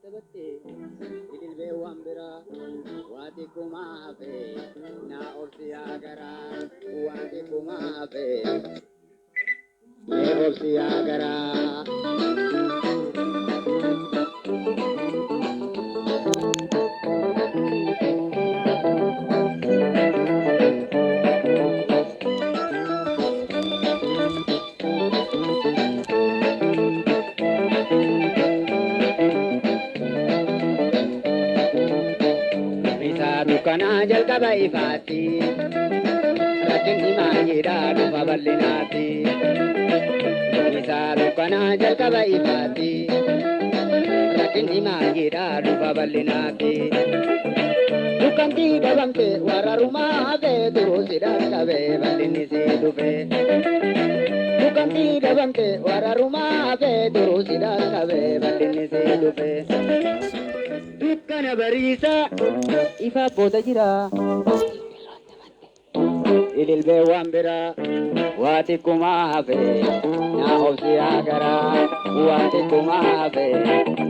taphatte ililbee waan biraa waa xiqqumaa hafe naa obsi yaa garaa waa xiqqumaa hafe mee obsi yaa garaa. Isaa dukkanaa jalqaba ifaatti rakkinni maayidhaa dhufa bal'inaatti. Isaa dukkanaa jalqaba ifaatti rakkinni maayidhaa dhufa bal'inaatti. Dukkantii dhabamte warra rumaa hafee duruu si dhaqqabee bal'inni si dhufe. Dukkantii dhabamte warra rumaa hafee duruu si dhaqqabee bal'inni si dhufe. Dukkana bariisaa ifa booda jira. Ililbee waan biraa waa xiqqumaa hafe naa obsi yaa garaa waa xiqqumaa hafe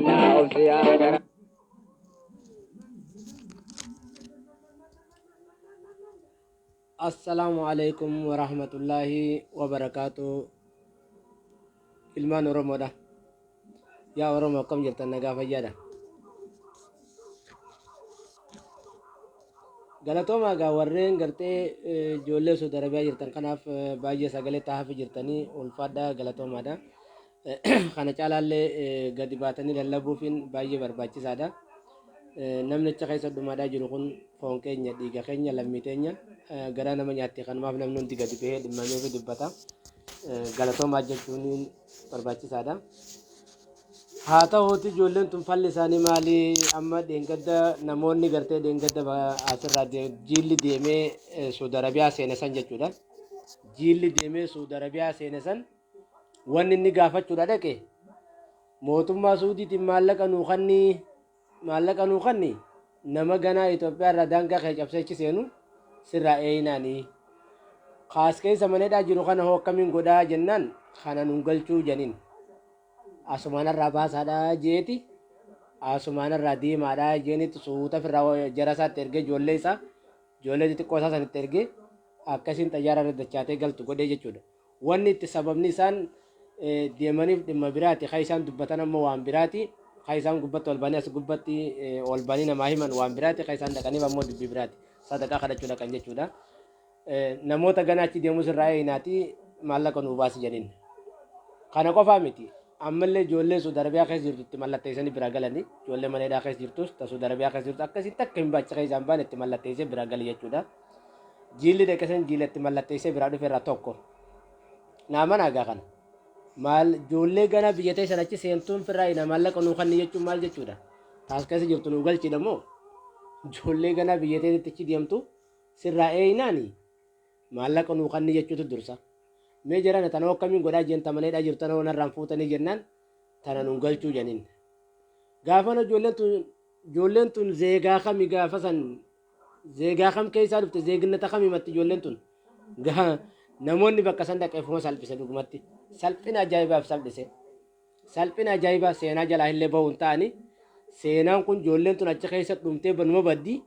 naa obsi yaa garaa. Assalaamu alaikum warahmatullaahi wabarakaatu. Ilmaan Oromoodha. Yaa Oromoo, akkam jirtan? Nagaa fayyaadha. Galatoomaa gaa warreen gartee ijoollee Saudi Arabiyaa jirtan kanaaf baay'ee sagalee taa'afi jirtanii, ulfaadha, galatoomaadha. Kana caalaallee gadi baatanii lallabuufiin baay'ee barbaachisaadha. Namni achi keessa dhumaadhaa jiru kun foon keenya, dhiiga keenya, lammii teenya, garaa nama nyaatti. Kanumaaf namni hundi gadi bahee dhimmamee fi dubbata. Galatoomaa jechuun barbaachisaadha. Haa ta'uuti, ijoolleen tun falli isaanii maali? Amma dheengadda namoonni gartee dheengadda asirraa jiilli deemee Saudi Arabiyaa seene san jechuudha. Jiilli deemee Saudi Arabiyaa seene san wanni inni gaafachuudha dhaqe mootummaa Suudiitiin maallaqa nuu kannii, maallaqa nuu kanni, nama ganaa Itoophiyaa irraa daangaa kee cabsee achi seenu sirraa eeyinaanii. Kaas keessa maneedhaa jiru kana hoo akkamiin godhaa jennaan, kana nun galchuu janiin. Asumaanarraa baasaadha jeeti, asumaanarraa deemaadha jeenitti suuta firraa jara isaatti ergee, ijoollee isaa, ijoollee xixiqqoo isaa sanitti ergee, akkasiin xayyaara irra dachaatee galtu godhee jechuudha. Wanni itti sababni isaan deemaniif dhimma biraati. Kan isaan dubbatan ammoo waan biraati. Kan isaan gubbatti ol banii as gubbatti ol banii namaa himan waan biraati. Kan isaan dhaqaniif ammoo dubbii biraati. Sadaqaa kadhachuu dhaqan jechuudha. Namoota ganaa achi deemus irraa eeyinaati maallaqa nuu baasi jedhin. Kana qofaa miti. Ammallee ijoollee Saudi Arabiyaa keessa jirtu itti mallatteessanii biraa galanii, ijoollee mana hidhaa keessa jirtus, ta Saudi Arabiyaa keessa jirtu akkasiin takka hin baachi keessa hin baane itti mallatteessee biraa gali jechuudha. Jiilli dhaqe san jiila itti mallatteessee biraa dhufe irraa tokko. Naa mana egaa kana. Maal ijoollee ganaa biyya teessan achi seentuun firraa ina maallaqa nuu kanni jechuun maal jechuudha? Taas keessa jirtu nuu galchidha moo? Ijoollee ganaa biyya teessatti achi deemtu sirraa eeyinaani maallaqa nuu kanni jechuutu dursa. Mee jarana tana akkamiin godhaa jeen, tamaneedhaa jirtu tana narraan fuutanii jennaan, tana nuun galchuu janiin. Gaafana ijoolleen tun zeegaa kami, gaafa san zeegaa kam keessaa dhufte, zeeginnata kam himatti ijoolleen tun? Namoonni bakka san dhaqee fuma salphise dhugumatti. Salphina ajaa'ibaaf salphise. Salphina ajaa'ibaa seenaa jalaa illee bahuun ta'ani. Seenaan kun ijoolleen tun achi keessa dhumtee banuma baddi.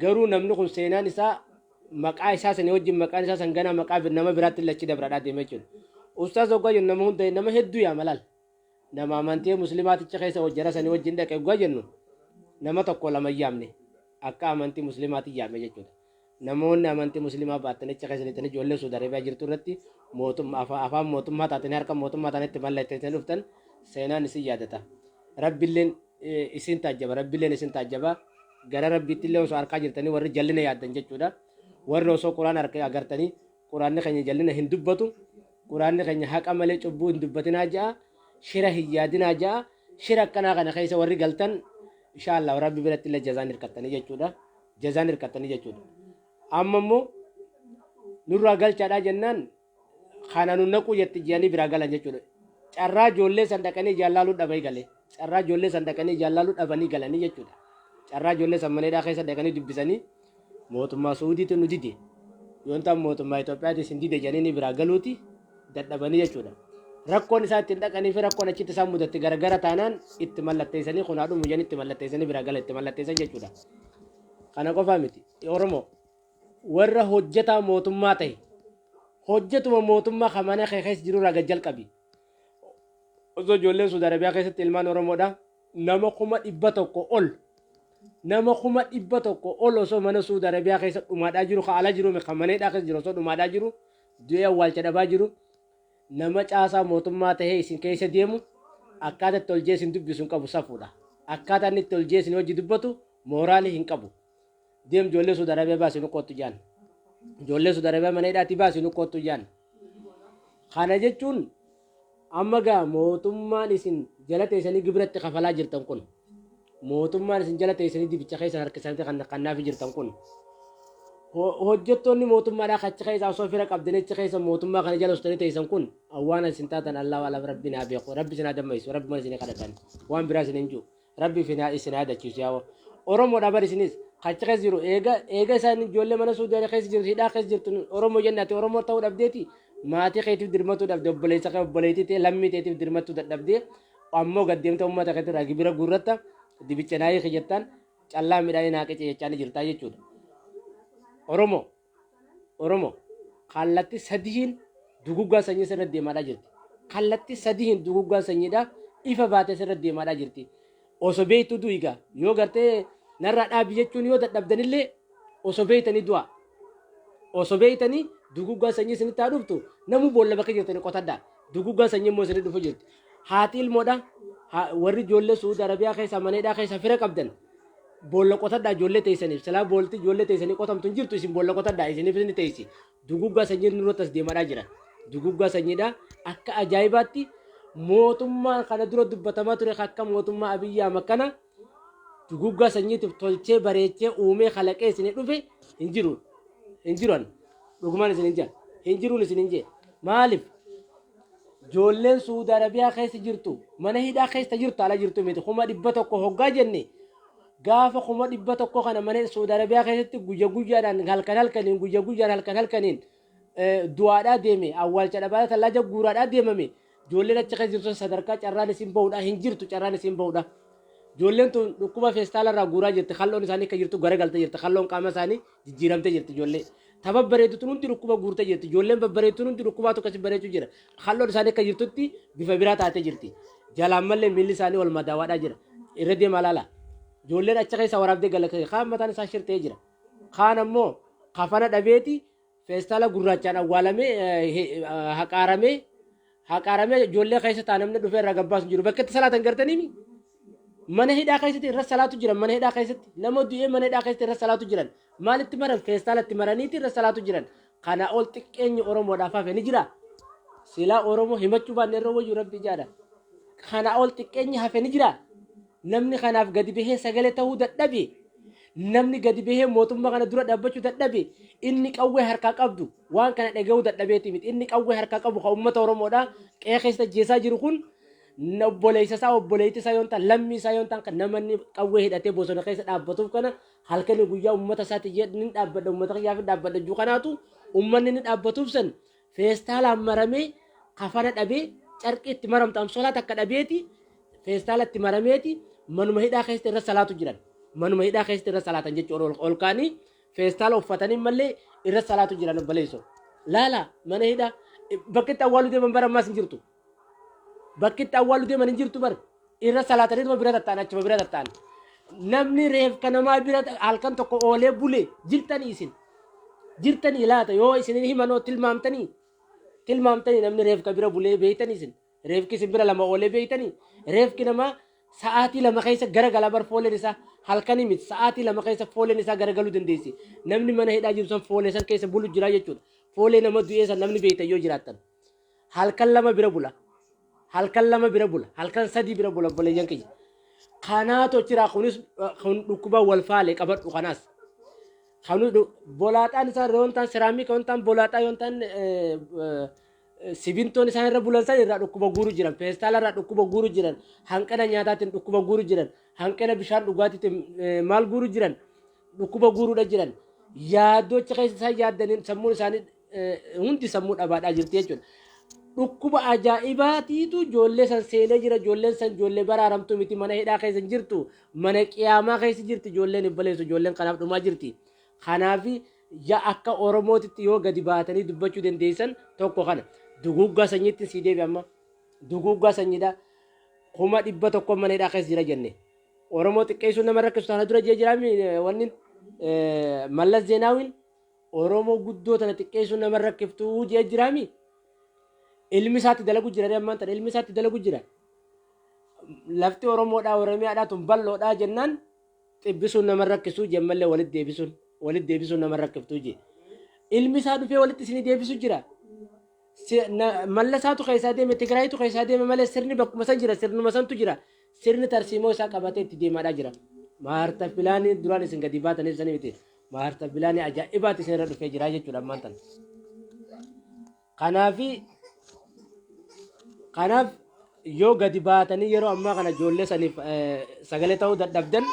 Garuu namni kun seenaan isaa maqaa isaa sanii wajjin maqaan isaa san ganaa maqaa nama biraatti illee achi dabradhaa deema jechuudha. Ustaaz hoggaa jennu nama hunda, nama hedduu yaama laal. Nama amantii muslimaaticha keessa jara sanii wajjin dhaqe hoggaa jennu nama tokko lama hin yaamne, akka amantii muslimaatti yaame jechuudha. Namoonni amantii muslimaa baattanii achi keessa lixanii ijoollee Saudi Arabiyaa jirtu irratti mootummaa afaan mootummaa taatanii harka mootummaa taatanii mallatteessanii dhuftan, seenaan isin yaadata. Rabbilleen isin taajjaba, Rabbilleen isin taajjaba. Gara Rabbiitti illee osoo harkaa jirtanii warri jallina yaaddan jechuudha. Warri osoo Quraan harka agartanii, Quraanni keenya jallina hin dubbatu. Quraanni keenya haqa malee cubbuu hin dubbatinaa ja'a. Shira hin yaadinaa ja'a. Shira akkanaa kana keessa warri galtan insha Allah Rabbi biratti illee jazaan hirkattanii jechuudha. Jazaan hirkattanii jechuudha. Amma immoo nurraa galchaadhaa jennaan, kana nu naquu jetti jedhanii biraa galan jechuudha. Carraa ijoollee san dhaqanii ijaan laaluu dhabanii galee. Carraa ijoollee san dhaqanii ijaan laaluu dhabanii galanii jechuudha. Carraa ijoollee san maneedhaa keessa dhaqanii dubbisanii, mootummaa Suudiitu nu dide. Yoon ta'an mootummaa Itoophiyaatis hin dide jedhanii biraa galuuti dadhabanii jechuudha. Rakkoon isaa ittiin dhaqanii fi rakkoon achitti isaan mudatte garagara taanaan itti mallatteessanii kun haa dhumu jedhanii itti mallatteessanii biraa gala itti mallatteessan jechuudha. Kana qofaa miti. Oromoo warra hojjetaa mootummaa ta'e hojjetuma mootummaa kan mana kee keessa jiru irraa gad jalqabi. Osoo ijoolleen Suudi Arabiyaa keessatti ilmaan Oromoodha nama 100,000 ol nama 100,000 ol osoo mana Suudi Arabiyaa keessa dhumaadhaa jiru kan ala jiru kan mana hidhaa keessa jiru osoo dhumaadhaa jiru du'ee awwaalcha dhabaa jiru nama caasaa mootummaa tahee isin keessa deemu akkaataa itti oljee isin dubbisu hin qabu safuudha. Akkaataa inni itti oljee isin hojii dubbatu mooraalii hin qabu. Deem ijoollee Suudi Arabiyaa baasi nu kottu jaan. Ijoollee Suudi Arabiyaa mana hidhaatii baasi nu kottu jaan. Kana jechuun amma gaa mootummaan isin jala teessanii gibiratti kafalaa jirtan kun mootummaan isin jala teessanii dibicha keessan harkisanii kan kannaafi jirtan kun hojjettoonni mootummaadhaa achi keessa osoo fira qabdanii achi keessa mootummaa kana jala ustanii teessan kun waan isin taatan Allahu alam rabbi naa beeku rabbi isin haa dammaysu rabbi mana isin kadhatan waan biraa isin hin jiru rabbi isin haa dachiisu yaa Oromoodha bar isinis achi keessa jiru eega eega isaan ijoollee mana Suudaan keessa jirtu hidhaa keessa jirtu Oromoo jenne ati Oromoo ta'uu dhabdeeti maatii keetiif dirmatuu dhabde obboleessa kee obboleettii ta'e lammii teetiif dirmatuu dadhabdee ammoo gaddeemta uummata keetirraa gibira guurratta dibicha naayii kiyyattaan callaa midhaanii naa qicee jechaa ni jirtaa jechuudha. Oromoo Oromoo kallattii sadiin duguggaa sanyii sirra deemaadhaa jirti. Kallattii sadiin duguggaan sanyiidha ifa baatee sirra deemaadhaa jirti. Osoo beektuu du'i gaa yoo gartee narraa dhaabi jechuun yoo dadhabdanillee osoo beektanii du'a. Osoo beektanii duguggaan sanyii isinitti haa dhuftu namuu boolla bakka jirtanii qotadhaa. Duguggaan sanyii immoo isinitti dhufu jirti. Haati ilmoodha warri ijoollee Suudi Arabiyaa keessa mana hidhaa keessa fira qabdan boolla qotadhaa ijoollee teessaniif silaa boolti ijoollee teessanii qotamtu hin jirtu isin boolla qotadhaa isiniif ni teessi. Duguggaa sanyii nurratti as deemaadhaa jira. Duguggaa sanyiidha akka ajaa'ibaatti mootummaan kana dura dubbatamaa ture akka mootummaa Abiyyi Ahmad kana duguggaa sanyiitiif tolchee bareechee uumee kalaqee isinii dhufe hin jiru. Hin jiran. Dhugumaan isin hin jira. Hin jiruun isin hin jee. Maaliif? Ijoolleen Suudi Arabiyaa keessa jirtu mana hidhaa keessa jirtu ala jirtu miti 100,000 hoggaa jenne gaafa 100,000 kana mana Suudi Arabiyaa keessatti guyya guyyaadhaan halkan halkaniin guyya guyyaan halkan halkaniin du'aadhaa deeme awwaalcha dhabaadhaa tallaaja guuraadhaa deemame ijoolleen achi keessa jirtu sadarkaa carraan isin bahuudha hin jirtu carraan isin bahuudha. Ijoolleen tun dhukkuba feestaala irraa guuraa jirti kalloon isaanii akka jirtu garagaltee jirti kalloon qaama isaanii jijjiiramtee jirti ijoollee. Ta babbareeddu tun hundi dhukkuba guurtee jirti. Ijoolleen babbareeddu tun hundi dhukkubaatu akkasi bareechuu jira. Halloon isaanii akka jirtutti bifa biraa taatee jirti. Jalaan mallee miilli isaanii wal madaawaadhaa jira. Irra deemaa laala. Ijoolleen achi keessa waraabdee gala kaan mataan isaa shirtee jira. Kaan ammoo kafana dhabeeti feestaala gurraachaan awwaalamee haqaaramee haqaaramee ijoollee keessa taa namni dhufee irraa gabbaasu jiru. Bakka itti salaatan gartaniimi. Mana hidhaa keessatti irra salaatu jiran mana hidhaa keessatti nama du'ee mana hidhaa keessatti irra salaatu jiran maalitti maran feestaalatti maraniiti irra salaatu jiran kana ol xiqqeenyi Oromoodhaaf hafe ni jira. Silaa Oromoo himachuu baanne irra wayyu rabbi jaadha. Kana ol xiqqeenyi hafe ni jira. Namni kanaaf gadi bahee sagalee ta'uu dadhabe namni gadi bahee mootummaa kana dura dhaabbachuu dadhabe inni qawwee harkaa qabdu waan kana dhaga'uu dadhabeeti miti inni qawwee harkaa qabu kan uummata Oromoodhaa qe'ee keessa jeesaa jiru kun obboleessa isaa obboleettii isaa yoon ta'an lammii isaa yoon ta'an kan nama inni qawwee hidhatee bosona keessa dhaabbatuuf kana halkanii guyyaa uummata isaati ni dhaabbadha uummata kiyyaaf dhaabbadha jechuu kanaatu uummanni inni dhaabbatuuf san feestaalaan maramee kafana dhabee carqii itti maramtu amsoolaa takka dhabeeti feestaala itti marameeti manuma hidhaa keessatti irra salaatu jiran manuma hidhaa keessatti irra salaatan jechuudha ol kaanii feestaala uffatanii mallee irra salaatu jiran obboleessoo laala mana hidhaa bakki itti awwaaluu deeman bara ammaas hin jirtu. Bakki itti awwaalu deeman hin jirtu bar. Irra salaataniituma bira tatta'an achuma bira tatta'an. Namni reefka namaa bira halkan tokko oolee bule jirtanii isin. Jirtanii laata yoo isin himanoo tilmaamtanii. Tilmaamtanii namni reefka bira bulee beeytanii isin. Reefki isin bira lama oolee beeytanii. Reefki namaa sa'aatii lama keessa garagala bar fooleen isaa halkanii miti sa'aatii lama keessa fooleen isaa garagaluu dandeessi. Namni mana hidhaa jiru san foolee san keessa bulu jira jechuudha. Foolee nama du'ee san namni beeytan yoo jiraattan. Halkan lama bira bula. Halkan lama bira bula. Halkan sadii bira bula obboleeyyan kiyya. Kanaatu achiraa kunis kun dhukkuba wal faale qabadhu kanaas. Kan bolaaxaan isaa yoon ta'an siraamika yoon ta'an bolaaxaa yoon ta'an sibintoon isaan irra bulan san irraa dhukkuba guuru jiran feestaala irraa dhukkuba guuru jiran hanqina nyaataatiin dhukkuba guuru jiran hanqina bishaan dhugaatiitiin maal guuru jiran dhukkuba guuruudha jiran yaaddoo achi keessa isaan yaaddaniin sammuun isaanii hundi sammuu dhabaadhaa jirti jechuudha. Dhukkuba ajaa'ibaatiitu ijoollee san seenee jira. Ijoolleen san ijoollee baraaramtu miti, mana hidhaa keessa hin jirtu. Mana qiyaamaa keessa jirti ijoolleen hin baleessu, ijoolleen kanaaf dhumaa jirti. Kanaaf ya akka Oromootitti yoo gadi baatanii dubbachuu dandeessan tokko kana. Duguuggaa sanyiitti sii deebi amma. Duguuggaa sanyiidha. 100,000 mana hidhaa keessa jira jenne. Oromoo xiqqeessuun nama rakkisu tana dura jee jiraami wanni Mallas Zeenaawiin Oromoo guddoo tana xiqqeessuun nama rakkiftuu jee jiraami. Ilmi isaatti dalagu jira ammaan tana ilmi isaatti dalagu jira. Lafti Oromoodhaa Oromiyaadhaa tun bal'oodhaa jennaan xibbisuun nama rakkisuu jemmallee walitti deebisuun nama rakkiftuu jee. Ilmi isaa dhufee walitti isinii deebisu jira. Mallasaatu keessaa deeme, Tigraayitu keessaa deeme malee sirni bakkuma san jira, sirnuma santu jira. Sirni tarsiimoo isaa qabatee itti deemaadhaa jira. Master planii duraan isin gadi baataniif sanii miti. Master planii ajaa'ibaati isin irra dhufee jira jechuudha ammaan tana. Kanaaf yoo gadi baatanii yeroo ammaa kana ijoollee saniif sagalee ta'uu dadhabdan